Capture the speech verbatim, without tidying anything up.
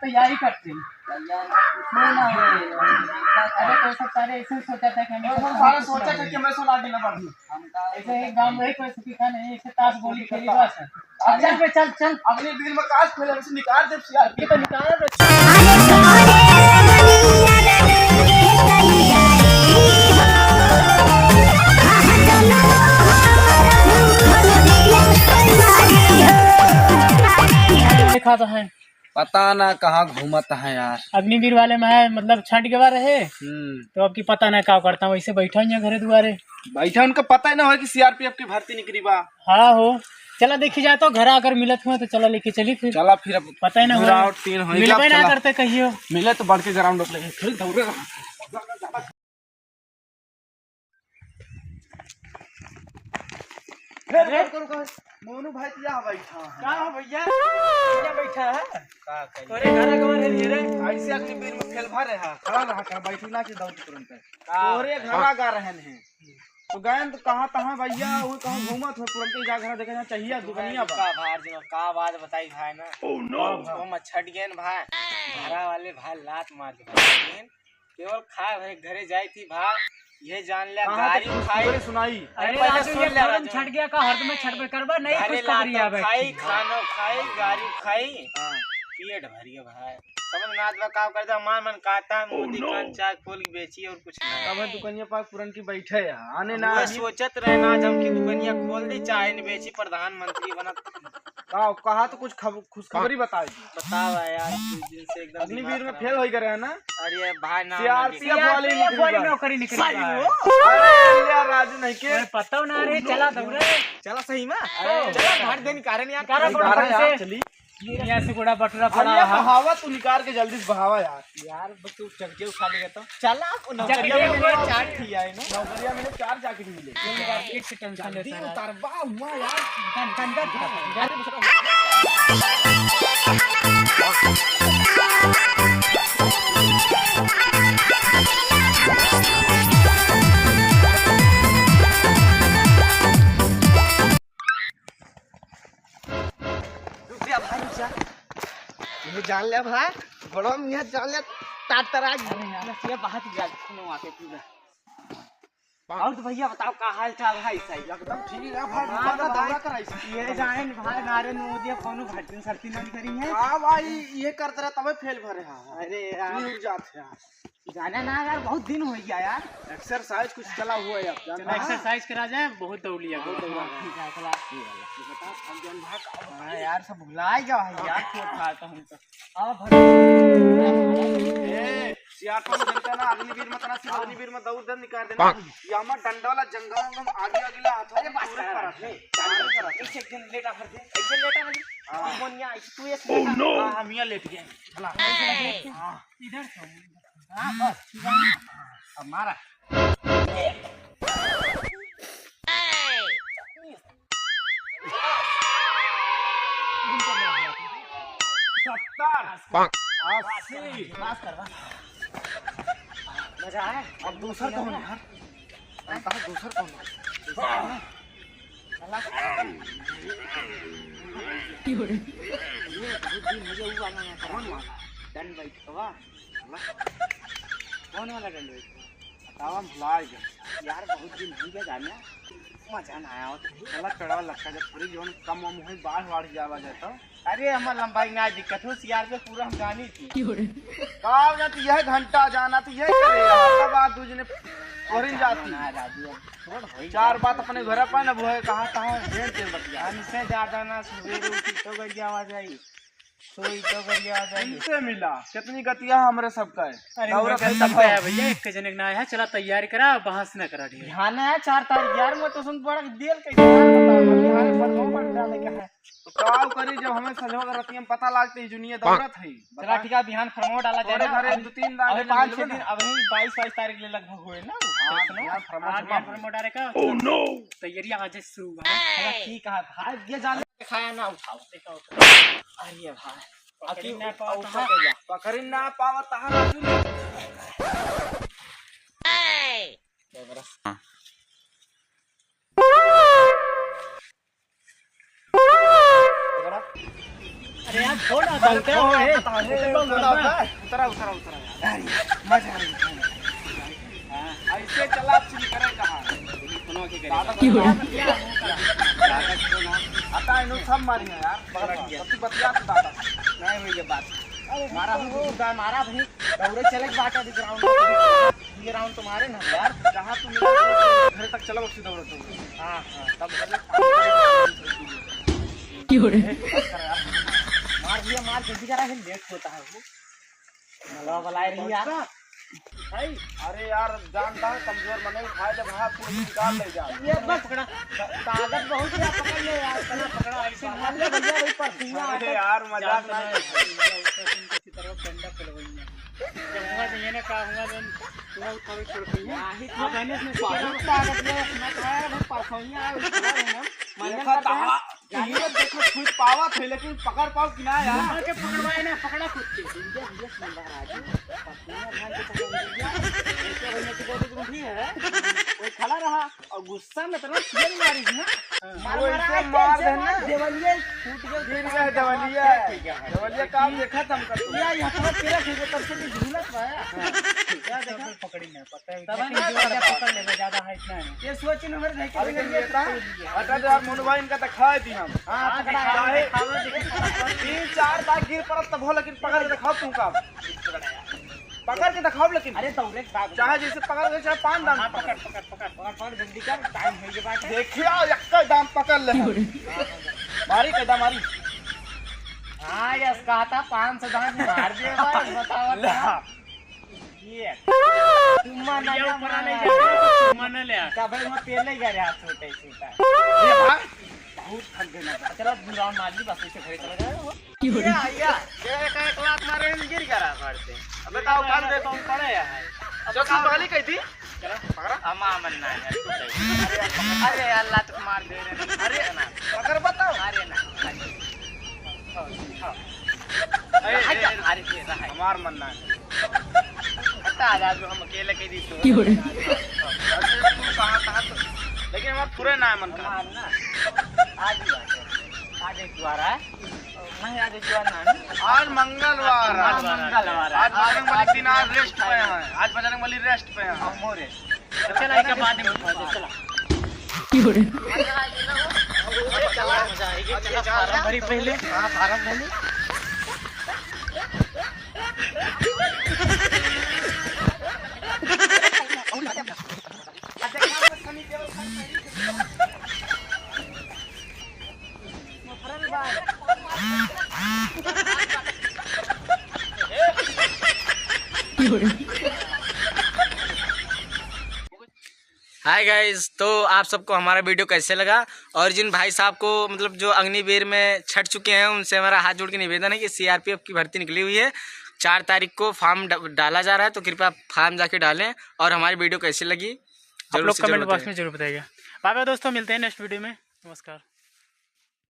तैयारी करते हैं। अरे तो सब सारे ऐसे ही सोचा था कि हम तो सब सारे सोचा था कि हमें सुना देना पड़ती। ऐसे ही गाँव में कोई सीखा नहीं, ऐसे ताश गोली खेली बस। अब चल बे, चल, चल। अगले दिन में काश पहले हमसे निकाल दे, यार, ये तो निकाल दे। देखा तो है। पता ना कहाँ घूमत है यार। अग्निवीर वाले में है, मतलब छठ के बार है। हम्म। तो अब की पता ना का करता हूँ, ऐसे बैठा ही है घरे दुआरे। बैठा, उनका पता ही ना हो कि सीआरपीएफ की भर्ती निकली बा। हाँ हो, चला देखी जाए तो घर अगर मिलत हुआ तो चला लेके चली फिर। चला फिर, अब पता ही ना हो। तीन हो मिलबे ना करते कहियो। मिले तो बढ़ के ग्राउंड पे खेल दौड़े। अरे, रुको, रुको, रुको। मोनू भाई, तो यहाँ बैठा है। का हो भैया? यहाँ बैठा है? का करी? तोरे घर अगवा है रे? ऐसे अग्निवीर में फेल भरे है। खड़ा रहा कर, बैठू ना कि दौड़ तुरंत। का? तोरे घर अगा रहन है। तो गए तो कहाँ तहाँ भैया, वो कहाँ घूमत हो, तुरंत ही जा घर देखे, यहाँ चाहिए दुकनिया बा। का भार जी, का बात बताई भाई ना। Oh no! हम छट गए भाई। घरा वाले भाई लात मार के भाग गए। केवल खाए भरे घरे जाई थी भा, ये जान ले, हाँ, गारी तो खाई। खुशखबरी सुनाई। अरे अरे पहले राजू, सुन ये ले फौरन राजू। छट गया का हरदम छट में करबा, नहीं घरे खुशखबरी लातो आवे। खाई, खानो खाई, गारी खाई, हाँ। पेट भर गया भाई। समझ में ना आता का कर दे, हमार मन कहता है मोदी खान चाय खोल के बेची और कुछ नहीं। अब दुकनिया पास पुरन की बैठे है, आने ना वो आने। सोचत रहे ना आज हम की दुकनिया खोल दी, चाय न बेची, प्रधानमंत्री बनत। का, कहा तो कुछ खब-, खुशखबरी बताओ जी। बताओ यार, कुछ दिन से एकदम अग्निवीर में फेल होई करे है ना? अरे भाई ना, सीआरपीएफ वाली नौकरी निकली है। अरे यार, राजू नहीं के। अरे पता ना रे, चला दौड़े। चला सही में? अरे चला, भाग दे, निकारे नहीं यार। निकारा निकारा यार, चली। यहाँ से गोड़ा बटुरा पड़ा है। बहावा तू निकाल के जल्दी से बहावा यार। यार, बस तू चकजे उठा लेगा तो। चला, वो नौकरिया में चार ठिया है ना। नौकरिया में चार जैकेट मिले। एक से टेंशन लेता है। उतारबा हुआ यार। रुक जा भाई, रुक जा। ये जान ले भाई, बड़ा मियाँ जान ले, तार तार आ गया। अरे यार, ये बात याद सुनो आके पूरा। और तो भैया बताओ, का हाल चाल है सही? एकदम ठीक है भाई, हाँ, तो भाई, दौरा कराई से। ये जान भाई, नारे नोदिया कोनो भर्ती सर्ती नहीं करी है। हाँ भाई, ये करते रहे तबे फेल भरे हाँ। अरे यार। गिर जाते हैं। जाना ना यार, बहुत दिन हो गया यार। एक्सरसाइज कुछ चला हुआ है अब, जान चलो, रहा है? एक्सरसाइज करा जाए, बहुत दौड़ लिया, बहुत दौड़ा। हाँ, ठीक है, चला। ये वाला। ये बता, हम जौन भाग, हाँ यार, सब भुला ही गया है यार, छोट था तो हम तो। आओ, भर। ए, सियार पर जनता ना, अग्निवीर में तना, सिर्फ अग्निवीर में दौड़ दे, निकाल देना। या मत डंडा वाला जंगल में आगे, आगे ला, हाथ अरे, बस पूरे कर, करा। नहीं, चालू करा। एक सेकंड लेटा भर दे, एक सेकंड लेटा भर दे। हाँ। तू बोनिया, तू एक Oh, no। हाँ, हम यहाँ लेट गए। चला। हाँ। इधर से। हाँ, बस, ठीक है। अब मारा। सत्तर, अस्सी। मजा आया? अब दूसर कौन है यार? अब कहा दूसर कौन है? साला। ये बहुत दिन हो गया, वो वाला यहाँ पर। कौन वाला? दंड बैठकवा। कौन वाला दंड बैठकवा? बतावा, हम भुला गए। यार, बहुत दिन हो गया जाना। मजा ना आया हो। चला, पेड़वा लटका जब पूरी जौन कम वम होई, बाढ़ वाढ़ जावा जाए तो। अरे, हमार लंबाई ना दिक्कत हो, सियार पे पूरा हम जानी थी। का हो जाती, यह घंटा जाना तो यह करे, तब बात दूजने तोरिन जाती। ना, राजू, अब छोड़, होई चार जाए। बात अपने घर पर न बुहे, कहाँ, कहाँ भेंट के बतिया। हमसे ज्यादा ना, सुबेरे उठी तो गई आवाज आई। सोई तो बढ़िया आ जाए। इनसे मिला, कितनी गतिया हमरे सबका है। अरे, दौरा उनका खत्म सबका हो। है भैया, एक जने के ना है, चला तैयारी करा, बहस ना करा ढेर। बिहान है चार तारीख यार, मैं तो सुन बड़ा देर के यार, बता, बिहान पर दो बार डाले के है। तो का करी, जब हमें संजोग रतिया में पता लागते ही जुनिया दौरत है। चला बता। ठीक है, बिहान फरमो डाला जाए तोरे ना, घरे अभी, दो तीन दाने अभी पाँच छह मिलबे दिन, ना। अभी बाईस बाईस तारीख ले लगभग होए ना। हाँ, बिहान फरमो हाँ, जमा बिहान होए। फरमो डाले का। Oh no! तैयारी आज से शुरू है। चला ठीक है, भाग ये जाले। खाया ना उठाओ। अरे भाई, पकड़ी ना पावत ऊपर है। के जा। पकड़ी ना पावत है, राजू ने। कैमरा। पकड़ा। अरे यार, छोड़ ना, अरे, बंका हो, ए। उतरा, उतरा, उतरा यार। अरे, मजा आ रही है। हाँ, ऐसे चला, चली करे कहाँ? दादा, दादा, दादा, आता है, इन्हों सब मारी है यार। बतिया तो दादा। नहीं हुई ये बात। अरे, मारा हम तो दादा मारा भाई। दौड़े चले के बाटे अभी ground में। ये round तो मारे ना यार। जहाँ तू मिला, घर तक चलो, बक्सी दौड़ो तुम। हाँ, हाँ, तब चलो। क्यों रे? मार दिया, मार, जल्दी करा, फिर late होता है वो। मलवा बुलाए रही यार। भाई, अरे यार, जानता है, कमजोर मने उठाए दे, भाग, तू निकाल ले जा। ये बस पकड़ा। ताकत बहुत है, पकड़ ले यार, पकड़ा, पकड़ा, ऐसे मार ले भैया, भाई, परसुइया अरे आता है। यार, मजाक जान नहीं। नहीं, उसका तुम किसी तरह डंडा खुलवाइए। जब हुआ तो ये ना कहा, हुआ तो हुआ, उठा के छोड़ के। वही तो। अब मैंने इसमें बहुत ताकत ले, मैं कहा यार, भाई, परसोइया आए, उठा रहे हैं हम। देखा मंजन का कहा, ये देखो, छुई पावत है, लेकिन पकड़ पाओ कि ना यार? पकड़ के पकड़वाए ना, पकड़ा खुद के। इंडिया, इंडिया से महाराज, परसोइया धान के पकड़ लिया। ऐसे भैया की बहुत रूढ़ी है। कोई खड़ा रहा। और गुस्सा में इतना तेज मारी ना। हाँ। मार, वो मारा, ऐसे ऐसे मार ऐसे देना। मार, देवलिया फूट गया, गिर गया देवलिया। ठीक है, हाँ। देवलिया काम देखा था हमका तू। या, या थोड़ा तेरा ठीक है, तब से भी झूलत बा। हाँ। क्या देखा? पकड़ी ना, पता है, तब लेकिन ना जो पकड़ है, पकड़ लेगा, ज्यादा height ना है। ये सोच न हमारे नहीं अरे, के ये था? पकड़ लिया। हटा दे यार, मोनू भाई, इनका दिखा दी हम। हाँ, हाँ, पकड़ा दिखाओ, है। दिखाओ, दिखाओ। तीन चार बार गिर पड़त तब हो, लेकिन पकड़ के दिखाओ तुमका। पकड़ के दिखाओ लेकिन। अरे दौड़े के बाद। चाहे जैसे पकड़ के, चाहे पान दान हाँ, पकड़। पकड़, पकड़, पकड़, पकड़, जल्दी कर, time हो गया बाटे। देखियो, एक्के दाम पकड़ ले। मारी के दाम मारी। हाँ, यस, कहा था पाँच सौ दाम मार दिए भाई, बताओ ले। तो। ये। तुम माना या, या, ऊपर माना ले या। जा, तुम माना ले या। तब मैं तेल ले गया रे, हाथ छोटे, छोटा। ये भाई। बहुत थक गए ना। चलो, दो round मार ली, बस इसे घरे चला जाए वो। क्यों रे? या, या, ये एक, एक लात मारे, हम गिर गया रहा घर से। अब बताओ, कल देखो, हम पड़े हैं। अब चल, तू बताओ। पहले कही थी। चलो, पकड़ा। हम आमन ना है, तू कही। अरे, अल्लाह तो मार दे रहे हैं। अरे, ना। पकड़ बताओ। अरे, ना। हाँ, हाँ। अरे, अरे, अरे, अरे, ये रहा है। हमार मन ना है। हटा, आज हम अकेले कह दी तो। क्यों रे? अच्छा, तू कहाँ, कहाँ तो, लेकिन हमार पूरे ना है मन का। हमार ना, आज ही बात है। आज एक द्वार है। नहीं, आज एक द्वार ना है। आज मंगलवार है। आज मंगलवार है। आज बजरंग बली दिन, आज rest पे हैं। आज बजरंग बली rest पे हैं। हम हो rest। चला, एक बाद में उठा दे, चला। क्यों रे? चला, मजा आएगी। चला, फार्म भरी पहले। हाँ, फार्म भरी। Hi guys, तो आप सबको हमारा video कैसे लगा? और जिन भाई साहब को, मतलब, जो अग्निवीर में छट चुके हैं, उनसे हमारा हाथ जोड़ के निवेदन है कि सीआरपीएफ की भर्ती निकली हुई है, चार तारीख को form ड-, डाला जा रहा है, तो कृपया form जाके डालें। और हमारी video कैसी लगी, आप जरूर लोग से जरूर comment box बताइए। में जरूर बताइएगा। बाय बाय दोस्तों, मिलते हैं next video में। नमस्कार।